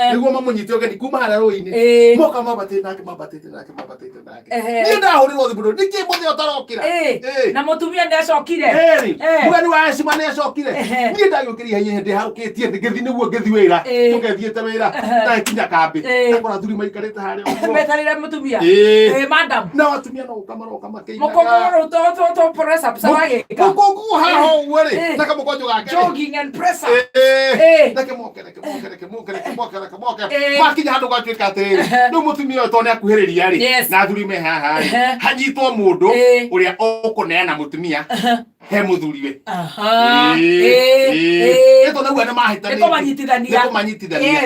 Nĩguo mamũnyite ũgeni kuma harĩa rũĩ-inĩ. Moka mambatĩte nake, mambatĩte nake, mambatĩte nake. Niĩ ndahũrĩrwo thimũ ndũ nĩkĩ mũthĩ ũtarokĩra? Na mũtumia nĩ acokire. Ĩĩ. Mũgeni wa heshima nĩ acokire. Niĩ ndagĩũkĩria ihenya ndĩharũkĩtie ngĩthiĩ nĩguo ngĩthiĩ wĩra. Tũgethiĩte wĩra. Ndakinya kambĩ. Ndakora athuri maikarĩte harĩa ũguo. Metarĩre mũtumia. Madam. Nao atumia no gũka maroka makĩinaga. Mũkũngũ rĩu to to press up saragĩka. Mũkũngũ haha ũguo rĩ. Na kamũkonjo gake rĩ. Jogging and press up. Reke moke, reke moke, reke moke, reke moke, reke moke. Makinya handũ gwatuĩka atĩrĩrĩ, rĩu mũtumia ũyũ tondũ nĩ akuhĩrĩria rĩ, na athuri me haha rĩ, hanyitwo mũndũ ũrĩa ũkũneana mũtumia he mũthuriwe. Aha. Nĩ tondũ auga nĩ mahĩtanĩtie. Nĩ kũmanyitithania. Nĩ kũmanyitithania.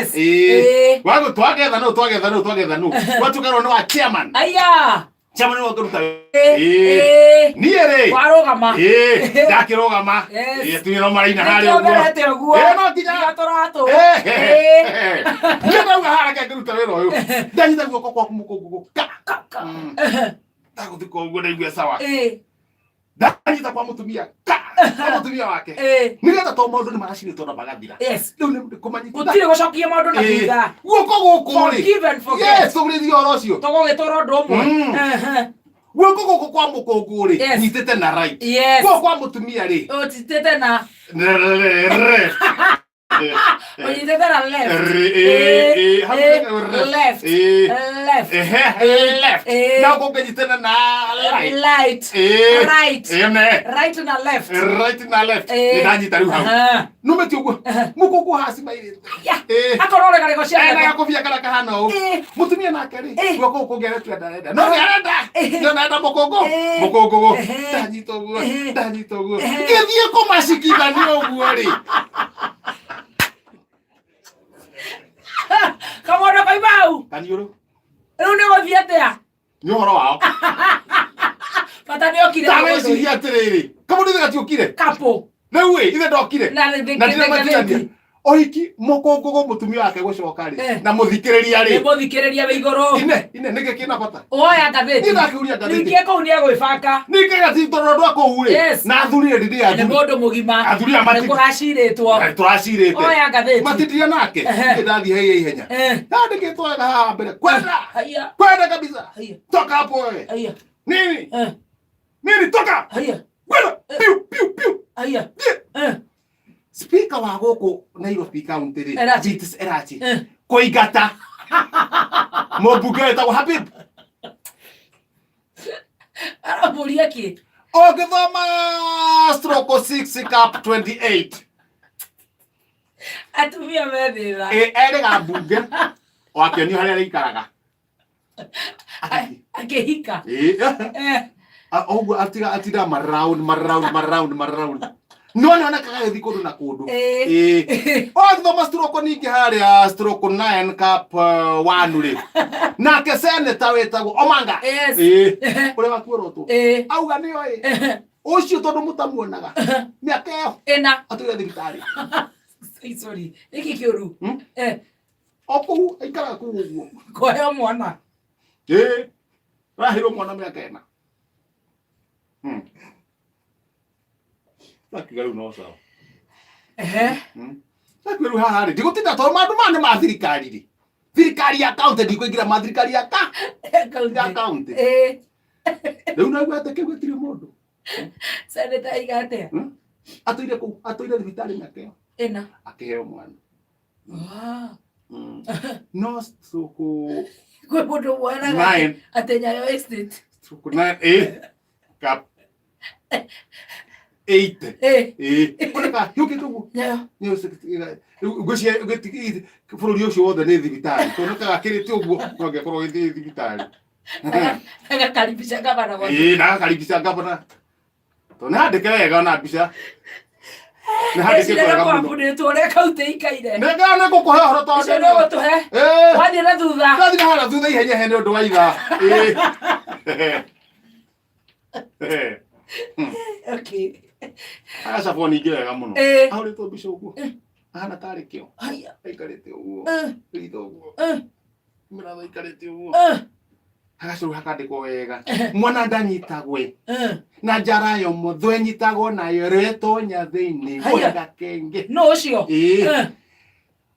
Wagũ twagetha nũ, twagetha nũ, twaketha nũ. Gwatuĩka rĩu nĩ wa chairman. Aya. Chairman nĩwe ũngĩruta. Ĩĩ. Niĩ rĩ. Warũgama. Ĩĩ, ndakĩrũgama. Ĩĩ, atumia no maraina harĩa Nĩkĩo ũguo. therete ũguo. Ĩĩ, no nginya. Tiga tũratũ. Ĩĩ. Niĩ ndauga haha reke ngĩruta wĩra ũyũ. Ndanyita guoko kwaku mũkũngũgũ. Ka. Ka, ka. Ndagũthika ũguo ndaigua sawa. Ĩĩ. Ndanyita kwa mũtumia. Ka. Kwa mũtumia wake. Ĩĩ. Nĩgetha to maũndũ nĩ maracirĩtwo na magathira. Rĩu nĩ kũmanyitithania. Gũtirĩ gũcokia maũndũ na thutha. Guoko gũkũ rĩ. Forgive and forget. Yes, tũgũrĩrie ũhoro ũcio. Tũgũgĩtũra ũndũ ũmwe. Guoko gũkũ kwa mũkũngũ rĩ, nyitĩte na right. Guoko kwa mũtumia rĩ, Ũnyitĩte na left. Ũnyitĩte na left. Hau Left. Left. Left. Na gũkũ ngĩnyitĩte na right. Right. Right. Ne. Right na left. Right na left. Nĩ ndanyita rĩu hau. Numĩte ũguo. Mũkũngũ haha cimairĩte. Akorwo ũregarego cia Ena gakobia karĩa kahana ũũ. Mũtumia nake rĩ, guoko gũkũ ũngĩ aretua ndarenda. No nĩ arenda. No nĩ arenda mũkũngũ. Mũkũngũgũ. Ndanyita ũguo. Ndanyita ũguo. Ngĩthiĩ kũmacikithania ũguo rĩ. Kamwana koima hau. Kaniũrũ. Rĩu nĩ gũthiĩ atĩa? Nĩ ũhoro wao. Bata nĩ okire. Ta wĩcirie atĩrĩrĩ. Kamũndũ ithe gatiũkire. Kapo. Rĩu ĩ, ithe ndokire. Na nĩ- Na ndĩramatiganĩa. Ũhiki mũkũngũgũ mũtumia wake gũcoka rĩ. Na mũthikĩrĩria Nĩ rĩ. mũthikĩrĩria wĩ igũrũ. Ine, ine nĩkĩ kĩna bata? Woya ngathĩti. Niĩ ndakĩũria ngathĩti. Ningĩ kũu nĩ egwĩbanga. Ningĩ gati tondũ andũ a kũu rĩ. Na athuri rĩ ndĩ Nĩ athuri. mũndũ mũgima. Athuri aya Nĩ mati- kũracirĩtwo. Na tũracirĩte. Oya ngathĩti. Matindiria nake. Niĩ ndathiĩ heia ihenya. Yandĩkĩtwo wega haha mbere. Kwenda. Haiya. Kwenda kabisa. Haiya. Toka hapo wewe. Haiya. Nini? Nini toka? Haiya. Kwenda. Piu piu piu. Haiya. Thiĩ. Speaker wa gũkũ Nairobi County rĩ. Erachi. Beatrice Erachi. Kũingata. Mũmbunge wĩtagwo Habib. Aramũria kĩ? Ũngĩthoma stroke 6 cap 28. Atumia me thĩna. Ĩ erĩga mbunge wakĩonio harĩa arĩikaraga. Akĩhika. Ĩ, ũguo atiga atindaga maround maround maround maround no nĩ onekaga agĩthiĩ kũndũ na kũndũ. Ĩ. Ũgagĩthoma stroke ningĩ harĩa stroke 9 cap 1 rĩ. Nake senator wĩtagwo Omanga. Yes. Ĩ. Ũrĩa wakuorotwo. Auga nĩyo ĩ. Ũcio tondũ mũtamuonaga. Mĩaka ĩyo. Ĩna. Atũire thibitarĩ. Sorry. Nĩkĩ kĩũru? O kũu aikaraga kũu ũguo. Kũheo mwana. Ĩ. Araheirwo mwana mĩaka ĩna. Ndakiuga rĩu no sawa. Ndakiuga rĩu haha rĩ, ndigũtinda tondũ maũndũ maya nĩ ma thirikari rĩ. Thirikari ya county ndikũingĩra ma thirikari ya ka ya county. Rĩu naigua atĩ kĩu gĩtirĩ mũndũ. Senator aiga atĩa? Atũire kũu, atũire thibitarĩ mĩaka ĩyo. Ĩna. Akĩheo mwana. No stroke Kwĩ mũndũ wonaga 9. atĩ Nyayo Estate. Stroke 9 ĩ cap 8. Ĩ. Oneka yũkĩte ũguo. Nyayo. Nyayo ngwĩciria bũrũri ũcio wothe nĩ thibitarĩ. Tondũ gakĩrĩte ũguo no angĩkorwo gĩthiĩ thibitarĩ. Agakaribisha gavana gwake. Ĩ, na agakaribisha gavana. Tondũ nĩ handĩke wega ona mbica. Nĩ handĩkĩtwo Eciraga wega mũno. kwambũrĩtwo ũrĩa kaunti ikaire. Nĩ ngana nĩ ngũkũhe ũhoro tondũ Ũcio nĩ ũgũtũhe. Ĩ. Wathiĩ na thutha. Ndathiĩ na harĩa thutha ihenya ihenya nĩ ũndũ wa ithaa. Ĩ. Okay. Agacabwo ningĩ wega mũno. Ĩ. Ahũrĩtwo mbica ũguo. Ahana tarĩ kĩo. Haiya. Aikarĩte ũguo. Ritho ũguo. Mũratho aikarĩte ũguo. Hagacoka hakandĩkwo wega. Mwana ndanyitagwe. Na njara yo mũthũ ĩnyitagwo nayo ĩrĩa ĩtonya thĩinĩ. Haiya. Wega kenge. No ũcio. Ĩ.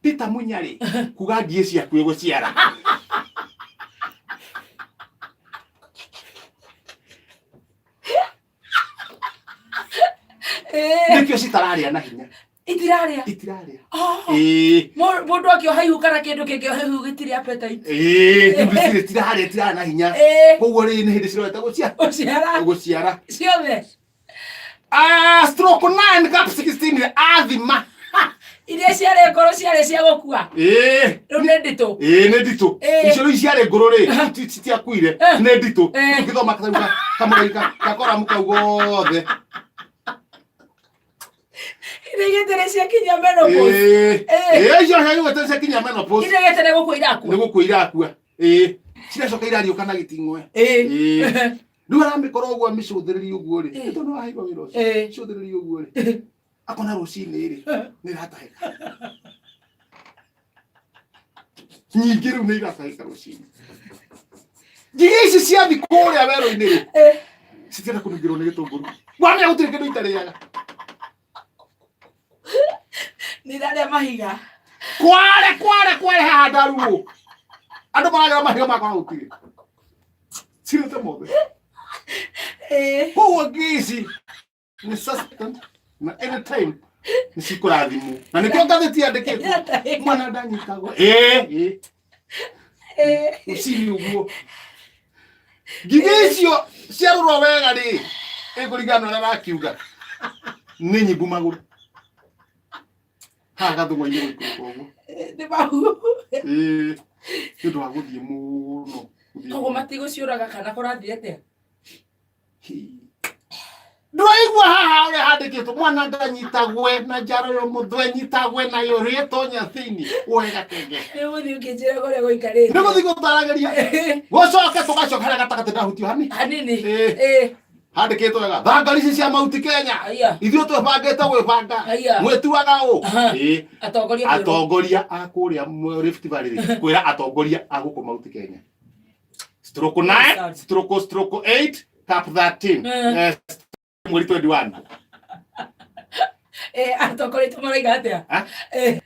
Peter Munya rĩ kuga ngiĩ ciaku ĩgũciara. Nĩkĩo citararĩa na hinya. Itirarĩa. Itirarĩa. Oh. Ĩĩ. Mũndũ akĩoha ihu kana kĩndũ kĩngĩoha ihu gĩtirĩ appetite. Ĩĩ, rĩu citirĩ citirarĩa, itirarĩa na hinya. Koguo rĩ nĩ hĩndĩ cirorete gũciara. Gũciara. Gũciara. Ciothe. Ah, stroke 9 cap 16 athima. Iria ciarĩ ngoro ciarĩ cia gũkua. Ĩĩ. Rĩu nĩ nditũ. Ĩĩ nĩ nditũ. Icio rĩu ciarĩ ngũrũ rĩ, citiakuire. Nĩ nditũ. Ũngĩthoma kamũrai gakoramu kau gothe. Iria gĩtarĩ ciakinya menopause. Ĩĩ. Ĩĩ icio ciarĩ ciakinya menopause. Iria gĩtarĩ gũkua irakua. Nĩ gũkua irakua. Ĩĩ. Ciracoka irariũka na gĩting'oe. Ĩĩ. Rĩu aramĩkora ũguo amĩcũthĩrĩria ũguo rĩ, nĩ tondũ waheirwo wĩra ũcio. Cũthĩrĩria ũguo rĩ, akona rũcinĩ rĩ, nĩ iratahĩka. Nyingĩ rĩu nĩ iratahĩka rũcinĩ. Ngigĩ ici ciathi kũrĩa werũ-inĩ rĩ, citienda kũnungĩrwo nĩ gĩtũngũrũ. Wamenya gũtirĩ kĩndũ itarĩaga. Nĩ irarĩa mahiga. Kware kware kware haha ndaruo. Andũ maragera mahiga makwa gũtirĩ. Cirĩte mothe. Koguo ngigĩ ici nĩ suspect na anytime nĩ cikũrathimwo. Na nĩkĩo ngathĩti yandĩkĩtwo mwana ndanyitagwo. Ĩĩ. Rũcinĩ ũguo. Ngigĩ icio ciarorwo wega rĩ, ĩkũringana na ũrĩa arakiuga. Nĩ nyimbu magũrũ. Haha gathũng'wa-inĩ gũikũrũka ũguo. Nĩ mahu. Ĩĩ. Nĩ ũndũ wa gũthiĩ mũno. Gũthiĩ Koguo mũno. matigũciũraga kana kũrathiĩ atĩa? Ndũraigua haha ũrĩa handĩkĩtwo mwana ndanyitagwe na njaro yo mũthwe nyitagwe nayo rĩtonya thĩinĩ woe gakenge. Nĩ ũgũthiĩ ũkĩnjĩra kũrĩa gũikarĩte. Nĩ gũthiĩ gũtaragĩria. Gũcoke tũgacoka harĩa gatagatĩ ndahutio hani. Hanini. Ĩĩ. Handĩkĩtwo wega. Thangari ici cia Mount Kenya. Aya. Ithuĩ twĩbangĩte gwĩbanga. Aya. Mwĩtuaga ũ. Ĩĩ. Atongoria kwĩrwo. Atongoria a kũrĩa Rift Valley rĩ, kwĩra atongoria a gũkũ Mount Kenya. Stroke 9, stroke stroke 8, cap 13. Mweri 21. Atongoria aitũ maraiga atĩa?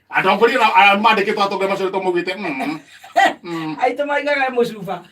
Atongoria na mandĩkĩtwo atongoria macoretwo maugĩte Aitũ maraigaga mũcuba.